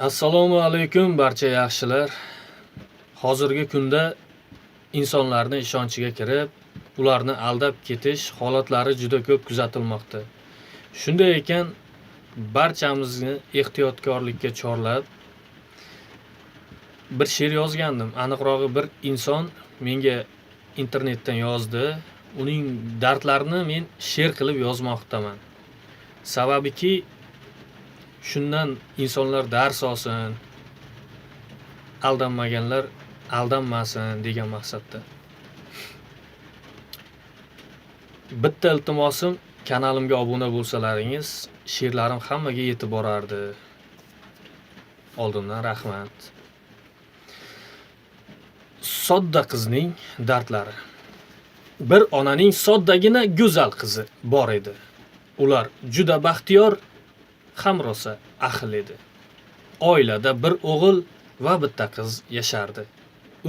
Assalomu alaykum, barcha yaxshilar. Hozirgi kunda insonlarni ishonchiga kirib, ularni aldab ketish holatlari juda ko'p kuzatilmoqda. Shunday ekan, barchamizni ehtiyotkorlikka chorlab bir she'r yozgandim. Aniqrog'i, bir inson menga internetdan yozdi. Uning dardlarini men she'r qilib yozmoqdaman. Sababiki, shundan insonlar dars olsin, aldanmaganlar aldanmasin degan maqsadda. Bitta iltimosim, kanalimga obuna bo'lsalaringiz, she'rlarim hammaga yetib borardi. Oldindan rahmat. Sodda qizning dardlari. Bir onaning soddagina go'zal qizi bor edi. Ular juda baxtiyor, hamrosa ahil edi. Oilada bir o'g'il va bitta qiz yashardi.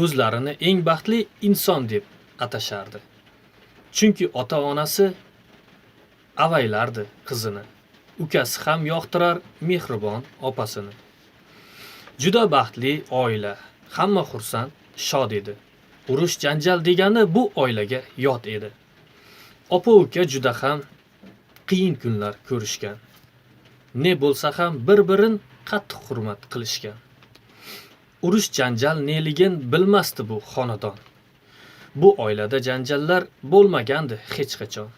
O'zlarini eng baxtli inson deb atashardi. Chunki ota-onasi avaylardi qizini. Ukasi ham yoqtirar mehribon opasini. Juda baxtli oila, hamma xursand, shod edi. Urush janjal degani bu oilaga yot edi. Opa-uka juda ham qiyin kunlar ko'rishgan. Ne bo'lsa ham bir-birin qattiq hurmat qilishgan. Urush janjal neligin bilmasdi bu xonadon. Bu oilada janjallar bo'lmagandi hech qachon.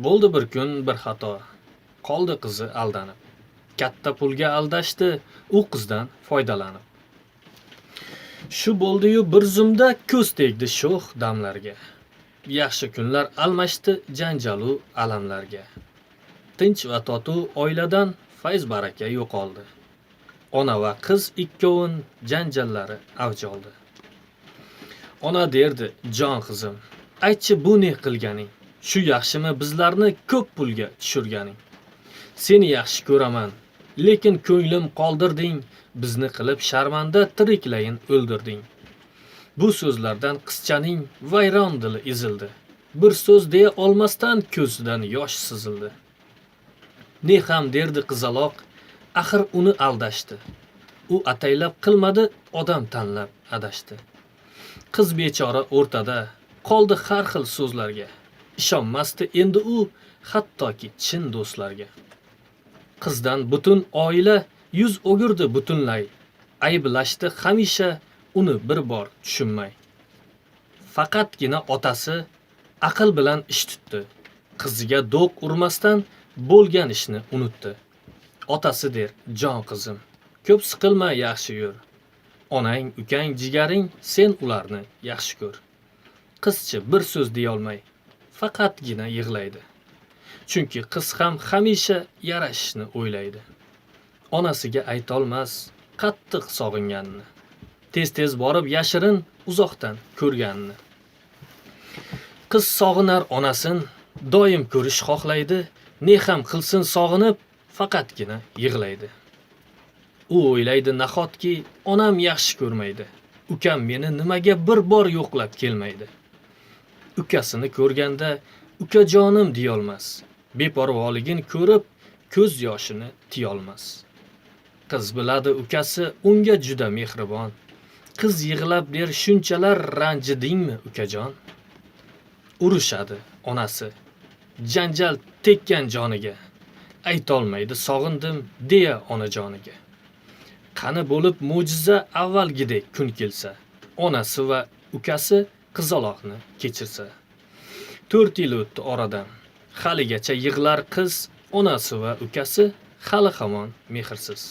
Bo'ldi bir kun bir xato. Qoldi qizi aldanib. Katta pulga aldashdi u qizdan foydalanib. Shu bo'ldi-yu bir zumda ko'z tegdi sho'x damlarga. Yaxshi kunlar almashdi janjalu alamlarga. Tinch va totuv oiladan fayz baraka yo'qoldi. Ona va qiz ikkovin janjallari avj oldi. Ona derdi: "Jon qizim, aytchi, bu ne qilganing? Shu yaxshimi bizlarni ko'p pulga tushirganing? Seni yaxshi ko'raman, lekin ko'nglim qoldirding, bizni qilib sharmanda, tiriklayin o'ldirding." Bu so'zlardan qizchaning vayron dili ezildi. Bir so'z deya olmasdan ko'zidan yosh sizildi. Ne ham derdi qizaloq, axir uni aldashdi. U ataylab qilmadi, odam tanlab adashdi. Qiz bechora o'rtada qoldi har xil so'zlarga. Ishonmasdi endi u hattoki chin do'stlarga. Qizdan butun oila yuz o'girdi butunlay. Ayblashdi hamisha uni bir bor tushunmay. Faqatgina otasi aql bilan ish tutdi. Qiziga do'q urmasdan bo'lgan ishni unutdi. Otasi der: "Jon qizim, ko'p siqilma, yaxshi yur. Onang, ukang jigaring, sen ularni yaxshi ko'r." Qizchi bir so'z deyolmay, faqatgina yig'laydi. Chunki qiz ham hamisha yarashishni o'ylaydi. Onasiga aytolmas qattiq sog'inganini. Tez-tez borib yashirin uzoqdan ko'rganini. Qiz sog'inar onasin, doim ko'rish xohlaydi, ne ham qilsin sog'inib, faqatgina yig'laydi. U o'ylaydi: nahotki onam yaxshi ko'rmaydi. Ukam meni nimaga bir bor yo'qlab kelmaydi. Ukasini ko'rganda ukajonim deyolmas. Beparvoligin ko'rib ko'z yoshini tiyolmas. Qiz biladi, ukasi unga juda mehribon. Qiz yig'lab der: "Shunchalar ranjidingmi, ukajon?" Urushadi onasi. Janjal tekkan joniga. Aytolmaydi sog'indim deya onajoniga. Qani bo'lib mo'jiza, avvalgidek kun kelsa, onasi va ukasi qizaloqni kechirsa. 4 yil o'tdi oradan. Haligacha yig'lar qiz, onasi va ukasi hali hamon mehrsiz.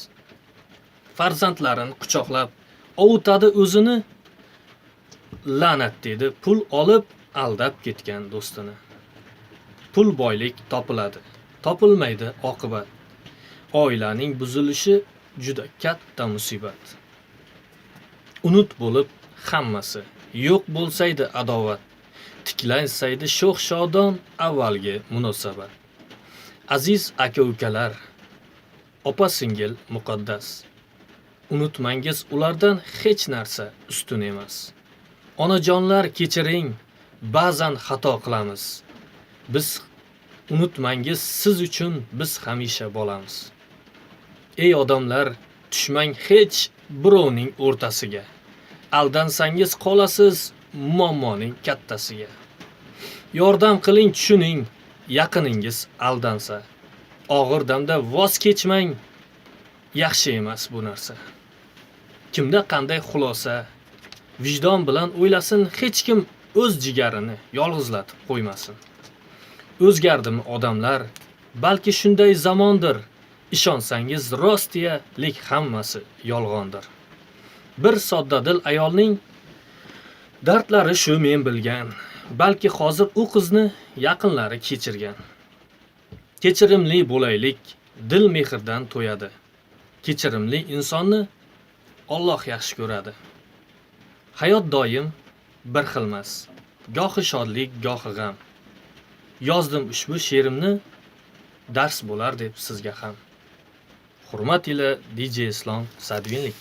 Farzandlarini quchoqlab ovutadi o'zini. La'nat dedi pul olib aldab ketgan do'stini. Pul boylik topiladi, topilmaydi oqibat. Oilaning buzilishi juda katta musibat. Unut bo'lib hammasi, yo'q bo'lsaydi adovat, tiklansaydi sho'x shodon avvalgi munosabat. Aziz aka-ukalar, opa singil muqaddas. Unutmangiz, ulardan hech narsa ustun emas. Onajonlar, kechiring, ba'zan xato qilamiz. Biz, unutmangiz, siz uchun biz hamisha bolamiz. Ey odamlar, Tushmang hech birovning o'rtasiga. Aldansangiz, qolasiz muammoning kattasiga. Yordam qiling, tushuning, yaqiningiz aldansa. Og'ir damda voz kechmang, yaxshi emas bu narsa. Kimda qanday xulosa, vijdon bilan o'ylasin, hech kim o'z jigarini yolg'izlatib qo'ymasin. O'zgardimi odamlar, balki shunday zamondir. Ishonsangiz rostiya, lek hammasi yolg'ondir. Bir soddadil ayolning dardlari shu men bilgan. Balki hozir u qizni yaqinlari kechirgan. Kechirimli bo'laylik, dil mehrdan to'yadi. Kechirimli insonni Alloh yaxshi ko'radi. Hayot doim bir xilmas. Gohi shodlik, gohi g'am. Yozdim ushbu she'rimni, dars bo'lar deb sizga ham. Hurmat ila, DJ Islom Sadvinlik.